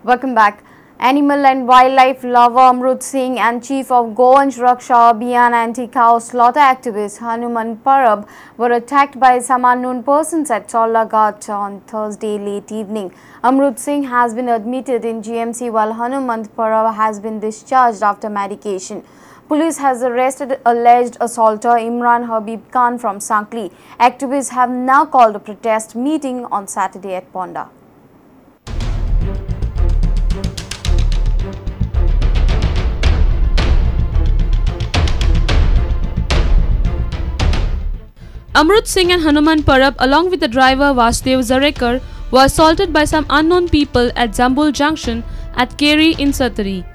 Welcome back. Animal and wildlife lover Amrut Singh and chief of Govansh Raksha Abhiyan anti-cow slaughter activist Hanuman Parab were attacked by some unknown persons at Chorla Ghat on Thursday late evening. Amrut Singh has been admitted in GMC while Hanuman Parab has been discharged after medication. Police has arrested alleged assaulter Imran Habib Khan from Sankli. Activists have now called a protest meeting on Saturday at Ponda. Amrut Singh and Hanuman Parab, along with the driver Vasudev Zarekar, were assaulted by some unknown people at Zambul Junction at Keri in Sattari.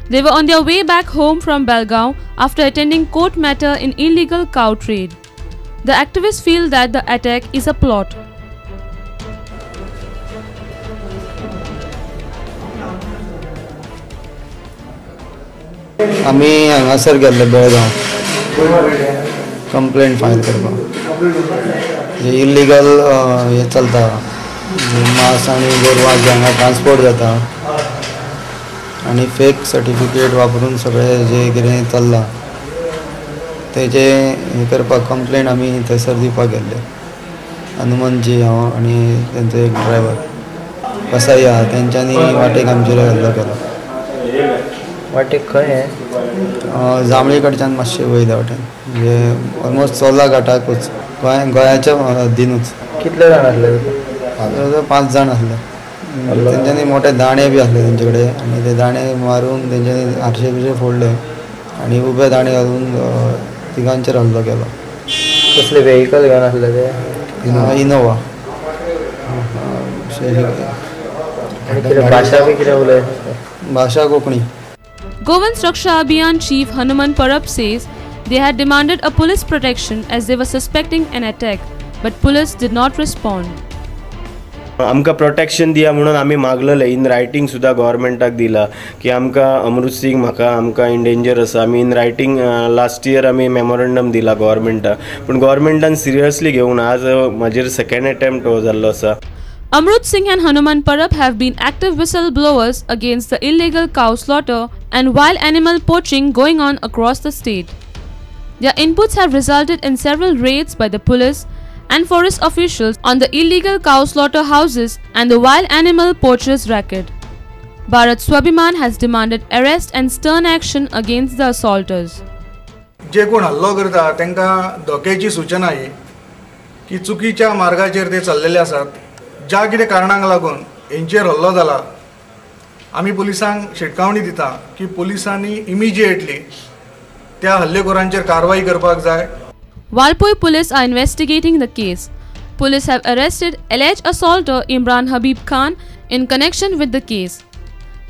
They were on their way back home from Belgaum after attending court matter in illegal cow trade. The activists feel that the attack is a plot. आमी हांगासर गेल्ले Belgaum complaint file करपाक जे illegal हे चलता मांस आनी गोरवां जे हांगा ट्रान्सपोर्ट जाता आनी फेक सर्टिफिकेट वापरून सगळे जे कितें चल्लां तेजे हे करपाक कंप्लेंट आमी थंयसर दिवपाक गेल्ले. हनुमनजी हांव आनी तेंचो एक ड्रायवर कसाई आहा तेंच्यांनी वाटेक आमचेर हल्लो केलो. वाटेक खंय हें? जांबळी कडच्यान मातशें वयल्या वटेन म्हणजे ऑलमोस्ट चोर्ला घाटाकूच गोंयाच्या हद्दीनूच. कितले जाण आसले? 5 जाण आसले. तेंच्यांनी मोठे दाणे बी आसले तेंचे कडेन आनी ते दाणे मारून तेंच्यांनी आरशे बिरशे फोडले आनी उबे दाणे घालून तिगांचेर हल्लो केलो. कसले व्हेकल घेवन आसले ते? इनोवा. भाशा बी कितें उलय? भाशा Konkani. Govansh Raksha Abhiyan chief Hanuman Parab says they had demanded a police protection as they were suspecting an attack, but police did not respond. आमकां प्रोटेक्शन दिया म्हणून आमी मागलेले इन रायटिंग सुद्दां गव्हर्मेंटाक दिला की आमकां अमृत सिंग म्हाका आमकां इन डेंजर आसा. आमी इन रायटिंग लास्ट इयर आमी मेमोरंडम दिला गव्हर्मेंटाक, पूण गव्हर्मेंटान सिरियसली घेवंक ना. आज म्हाजेर सेकेंड अटेम्प्ट हो जाल्लो आसा. Amrut Singh and Hanuman Parab have been active whistleblowers against the illegal cow slaughter and wild animal poaching going on across the state. Their inputs have resulted in several raids by the police and forest officials on the illegal cow slaughter houses and the wild animal poachers racket. Bharat Swabhiman has demanded arrest and stern action against the assaulters. जे कोण हल्लो करता तांकां धोक्याची सूचना ही की चुकीच्या मार्गाचेर ते चल्लेले आसात. ज्या कितें कारणांक लागून हेंचेर हल्लो जाला आमी पुलिसांक शिटकावणी दिता की पुलिसांनी इमिजिएटली त्या हल्लेखोरांचेर कारवाई करपाक जाय. Valpoi police are investigating the case. Police have arrested alleged assaulter Imran Habib Khan in connection with the case.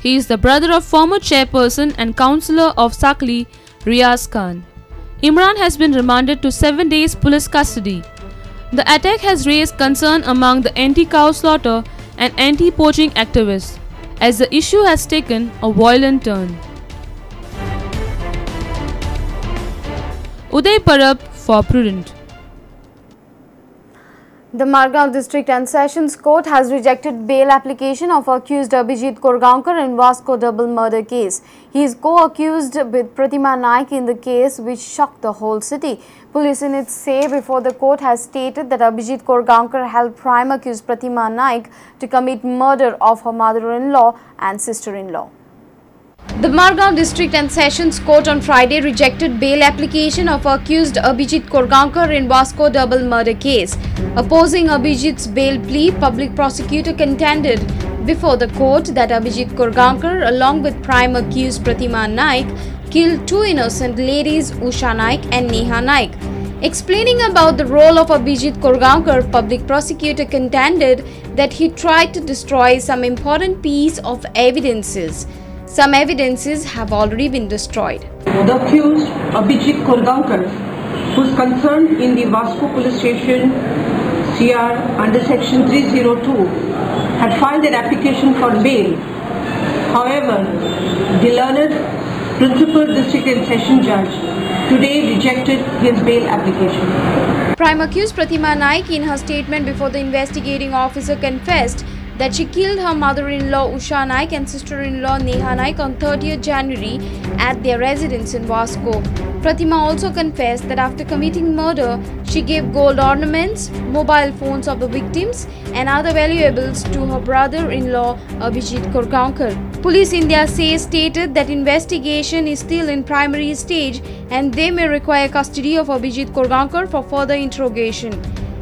He is the brother of former chairperson and councillor of Sakli, Riaz Khan. Imran has been remanded to 7 days police custody. The attack has raised concern among the anti-cow slaughter and anti-poaching activists, as the issue has taken a violent turn. Uday Parab for Prudent. The Margao District and Sessions Court has rejected bail application of accused Abhijit Korgaonkar in Vasco double murder case. He is co-accused with Pratima Naik in the case, which shocked the whole city. Police in its say before the court has stated that Abhijit Korgaonkar helped prime accused Pratima Naik to commit murder of her mother-in-law and sister-in-law. The Margao District and Sessions Court on Friday rejected bail application of accused Abhijit Korgaonkar in Vasco double murder case. Opposing Abhijit's bail plea, public prosecutor contended before the court that Abhijit Korgaonkar along with prime accused Pratima Naik killed two innocent ladies, Usha Naik and Neha Naik. Explaining about the role of Abhijit Korgaonkar, public prosecutor contended that he tried to destroy some important piece of evidences. Some evidences have already been destroyed. The accused Abhijit Korgaonkar, who is concerned in the Vasco Police Station CR under section 302, had filed an application for bail. However, the learned Principal District and Session Judge today rejected his bail application. Prime accused Pratima Naik, in her statement before the investigating officer, confessed that she killed her mother-in-law Usha Naik and sister-in-law Neha Naik on 30th January at their residence in Vasco. Pratima also confessed that after committing murder, she gave gold ornaments, mobile phones of the victims and other valuables to her brother-in-law Abhijit Korgaonkar. Police India says stated that investigation is still in primary stage and they may require custody of Abhijit Korgaonkar for further interrogation.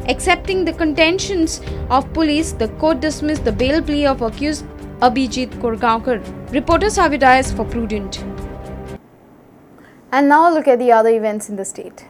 Accepting the contentions of police, the court dismissed the bail plea of accused Abhijit Korgaonkar. Reporter Savi Dias for Prudent. And now look at the other events in the state.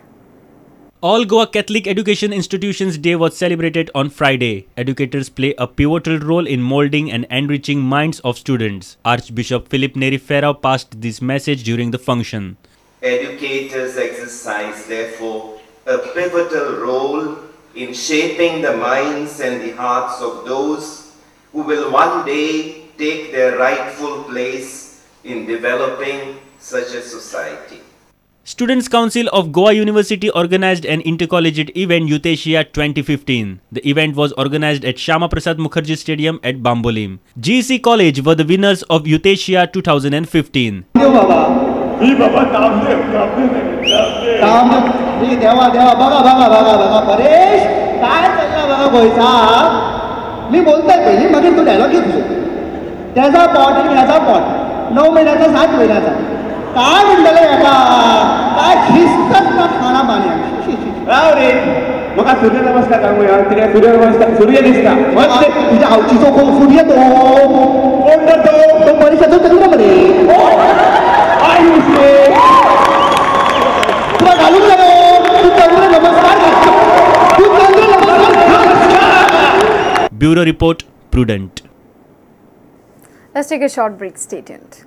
All Goa Catholic Education Institutions Day was celebrated on Friday. Educators play a pivotal role in molding and enriching minds of students. Archbishop Philip Neri Ferrao passed this message during the function. Educators exercise, therefore, a pivotal role in shaping the minds and the hearts of those who will one day take their rightful place in developing such a society. Students' Council of Goa University organized an intercollegiate event Youth Asia 2015. The event was organized at Shama Prasad Mukherjee Stadium at Bambolim. GC College were the winners of Youth Asia 2015. काय म्हणटले हेका काय शिस्तच ना खाणा पाणी राव रे म्हाका सूर्य नमस्कार सांगूया कित्याक सूर्य नमस्कार सूर्य दिसता तुज्या आवचीचो सूर्य तो कोण तर तो तो मनीशाचो चंद्र मरे तुका घालूंक जायो तूं चंद्र नमस्कार तूं चंद्र नमस्कार. Bureau report, Prudent. Let's take a short break. Stay tuned.